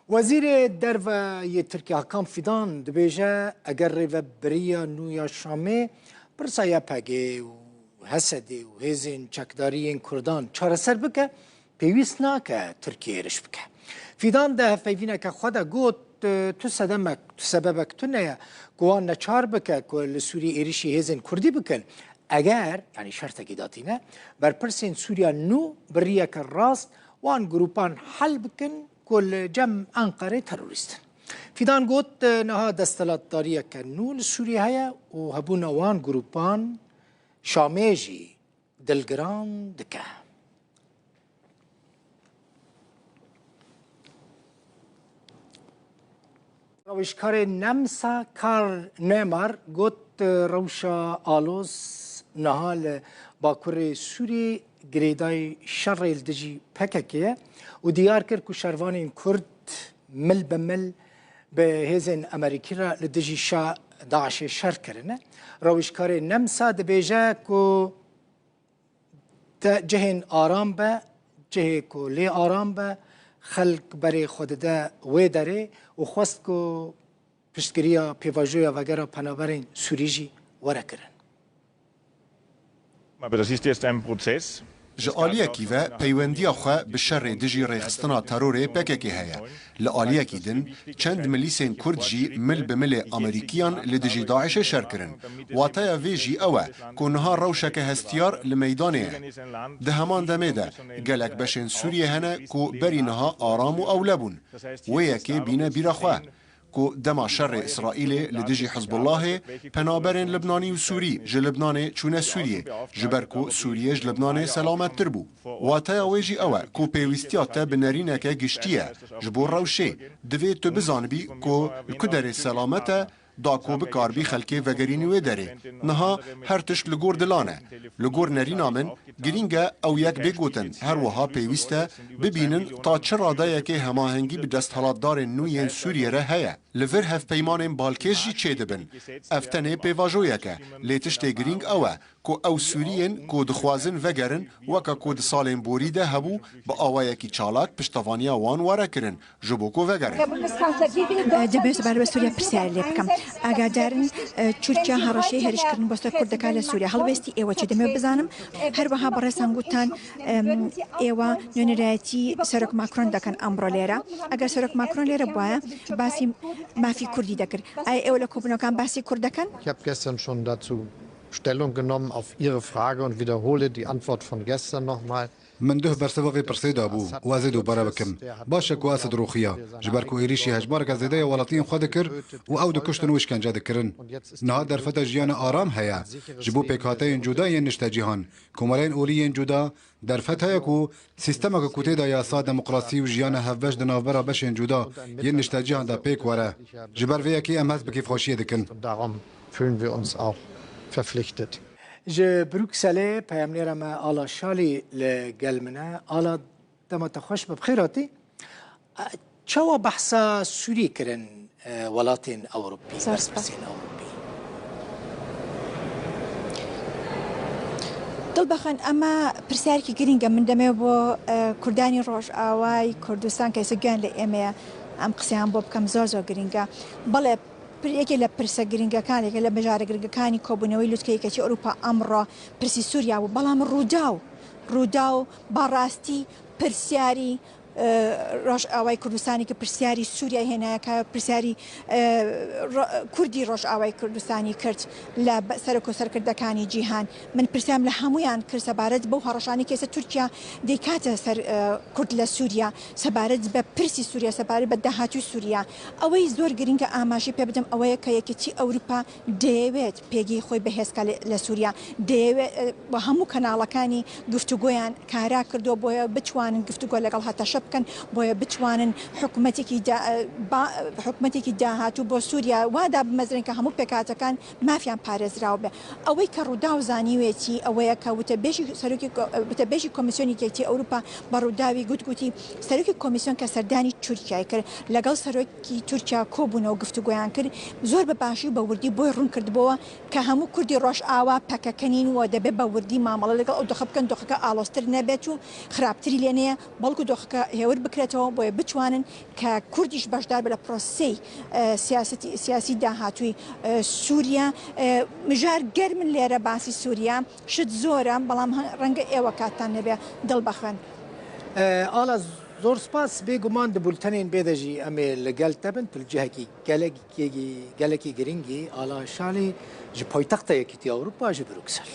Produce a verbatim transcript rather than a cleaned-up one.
Wezîrê Derve yê Tirkiye Hakan Fidan dibêje, eger rêvebiriya nû ya Şamê pirsa Y P G û H S D û hêzên çekdarî yên Kurdan çareser bike, pêwîst nake Tirkiye êrîş bike. Fidan di hevpeyvîneke xwe de got, tu sedemek, tu sebebek tune ye ku wan neçar bike ku li Sûriyê êrîşî hêzên Kurdî bikin. Eger, yanî şertekî datîne, berpirsên Sûriya nû bi riyeke rast wan grûpan hel bikin ku li cem Enqerê terorîst in. Fidan got, niha desthilatdariyeke nû li Sûriyê heye û hebûna wan grûpan Şamê jî dilgiran dike. Rawêjkarê nemsa Karl Nehammer got, rewşa aloz niha li Bakurê Sûriyê girêdayî şerê li dijî P K K ye û diyar kir ku şervanên Kurd mil bi mil bi hêzên Amerîkî re li dijî şa DAIŞê şer kirine. Rawêjkarê nemsa dibêje ku Te cihên aram be, cihê ku lê aram be, xelk berê xwe dide wê derê û xwest ku piştgiriya pêvajoya vegera penaberên Sûrî jî were kirin. Aber das ist jetzt ein Prozess. Ji aliyekî ve peywendiya xwe bi şerê dijî rêxistina terorê P K K heye. Li aliyekî din, çend milîsên Kurd jî mil bi milê Amerîkiyan li dijî DAIŞê şer kirin. Wateya vê jî ew e ku niha rewşeke hestiyar li meydanê ye. Di heman demê de, gelek beşên Sûriyê hene ku berî niha aram û ewle bûn. Wê yekê bîne bîra xwe ku dema şerê Îsraîlê li dijî Hizbullahê, penaberên Libnanî û Sûrî ji Libnanê çûne Sûriyê, ji ber ku Sûriye ji Libnanê selamettir bû. Wateya wê jî ew e ku pêwîstiya te bi nerîneke giştî ye ji bo rewşê. Divê tu bizanibî ku li ku derê selamet e, da ku bikaribî xelkê vegerînî wê derê. Niha her tişt li gor dilan e. Li gor nerîna min, girîng e ew yek bê gotin, her wiha pêwîst e bibînin ta çi radeyekê hemahengî bi desthilatdarên nû yên Sûriyê re heye. Li vir hevpeymanên balkêş jî çêdibin. Ev tenê pêvajoyek e, lê tiştê girîng ew e ku ew Sûriyên ku dixwazin vegerin, weke ku di salên borî de hebû, bi awayekî çalak piştevaniya wan were kirin, ji bo ku vegerin. Dibê ji ber Sûriye pirsyarê lê bikim. ئاگادارن، ئە، تورکیا هەڕەشەی هێرشکردن بۆ سەر کوردەکان لە سووریا هەڵوێستی، ئێوە چی؟ دەمەوێت بزانم. هەروەها بەڕێزان گوتان، ئەم، ئێوە نوێنەرایەتی سەرۆک ماکرۆن دەکەن ئەمڕۆ لێرە. ئەگەر سەرۆک ماکرۆن لێرە بوایە، باسی مافی کوردی دەکرد. ئایا ئێوە لە کۆبوونەوەکان باسی کورد دەکەن؟ Ich habe gestern schon dazu Stellung genommen auf Ihre Frage und wiederhole die Antwort von gestern nochmal. من دوه بەرسەڤە ڤێ پرسێ دابوو و ئەزێ دووبارە بکەم. باشە کو ئەسد ڕووخیا، ji ber ku êrîşî hejmareke zêde ya welatiyên xwe dikir û ew dikuştin û îşkence dikirin. Niha derfeta jiyana aram heye ji bo pêkhateyên cuda yên niştecîhan, komeleên olî yên cuda, derfet heye ku sîstemeke ku tê de yasa, demokrasî û jiyana hevbeş di navbera beşên cuda yên niştecîhan de pêk were. Ji ber vê yekê em hest bi kêfxweşiyê dikin. Und darum fühlen wir uns auch verpflichtet. Ji Brukselê peyamnêra me Ala Şalî li gel min e. Ala, dema te xweş be, bi xêr hatî. Çawa behsa Sûrî kirin, e, welatên Ewropî, Zor spas. Berpirsên Ewropî? دڵبەخۆن، ئەمە پرسیارێکی گرنگە. من دەمەوێت بۆ، ئە، کوردانی ڕۆژئاوای کوردستان کە ئێستا گوێیان لە ئێمەیە، ئەم قسەیان بۆ بکەم. زۆر زۆر گرنگە. بەڵێ، پر-، یەکێک لە پرسە گرنگەکان، یەکێک لە بژارە گرنگەکانی کۆبوونەوەی لوتکە یەکێتی ئەوروپا ئەمڕۆ پرسی سووریا بوو. بەڵام ڕووداو، ڕووداو بەڕاستی پرسیاری، ئە، ڕۆژئاوای کوردستانی کە پرسیاری سووریای هێنایە کە پرسیاری، ئە، ڕۆ-، کوردی ڕۆژئاوای کوردستانی کرد لە بە-، سەرۆک و سەرکردەکانی جیهان. من پرسیارم لە هەمویان کرد سەبارەت بەو هەڕەشانەی کە ئێستا تورکیا دەیکاتە سەر، ئە، کورد لە سووریا، سەبارەت بە پرسی سووریا، سەبارەت بە داهاتووی سووریا. ئەوەی زۆر گرنگە ئاماژەی پێ بدەم ئەوەیە کە یەکێتی ئەوروپا دەیەوێت پێگەی خۆی بەهێز کا لە، لە سووریا. دەیەوێت، ئە، بە هەموو کەناڵەکانی گفتوگۆیان کارا کردووە، بۆیە بتوانن گفتوگۆ لەگەڵ هەتەشە بکەن، بۆیە بتوانن حکومەتێکی دا-، با-، حکومەتێکی داهاتوو بۆ سووریا وا دابمەزرێن کە هەموو پێکهاتەکان مافیان پارێزراو بێ. ئەوەی کە ڕووداو زانیوێتی ئەوەیە کە وتەبێژی سەرۆکی کۆ-، وتەبێژی کۆمیسیۆنی یەکێتی ئەوروپا بە ڕووداوی گوت، گوتی، سەرۆکی کۆمیسیۆن کە سەردانی تورکیای کرد، لەگەڵ سەرۆکی تورکیا کۆبوونەوە گفتوگۆیان کرد، زۆر بە باشی و بە وردی بۆی ڕوون کردبووە کە هەموو کوردی ڕۆژئاوا پەکەکە نین و دەبێ بە وردی مامەڵە لەگەڵ ئەو دۆخە بکەن، دۆخەکە ئاڵۆزتر نەبێت و خراپتری لێ نەیە، بەڵکو دۆخەکە هێور بکرێتەوە، بۆیە بتوانن کە کوردیش بەشدار بە لە پرۆسەی، ئە، سیاسەتی، سیاسی داهاتووی، ئە، سووریا. ئە، مژار گەر من لێرە باسی سووریا شت زۆرە، بەڵام هە-، ڕەنگە ئێوە کاتتان نەبێ دڵ بەخوێن. ئە، ئالا زۆر سپاس. بێگومان di bultenên bê de jî em ê li gel te bin. Tu li cihekî gelekî, gelekî giringî, ala şalê ji paytexta Yekîtiya Ewropa, ji Brûksel.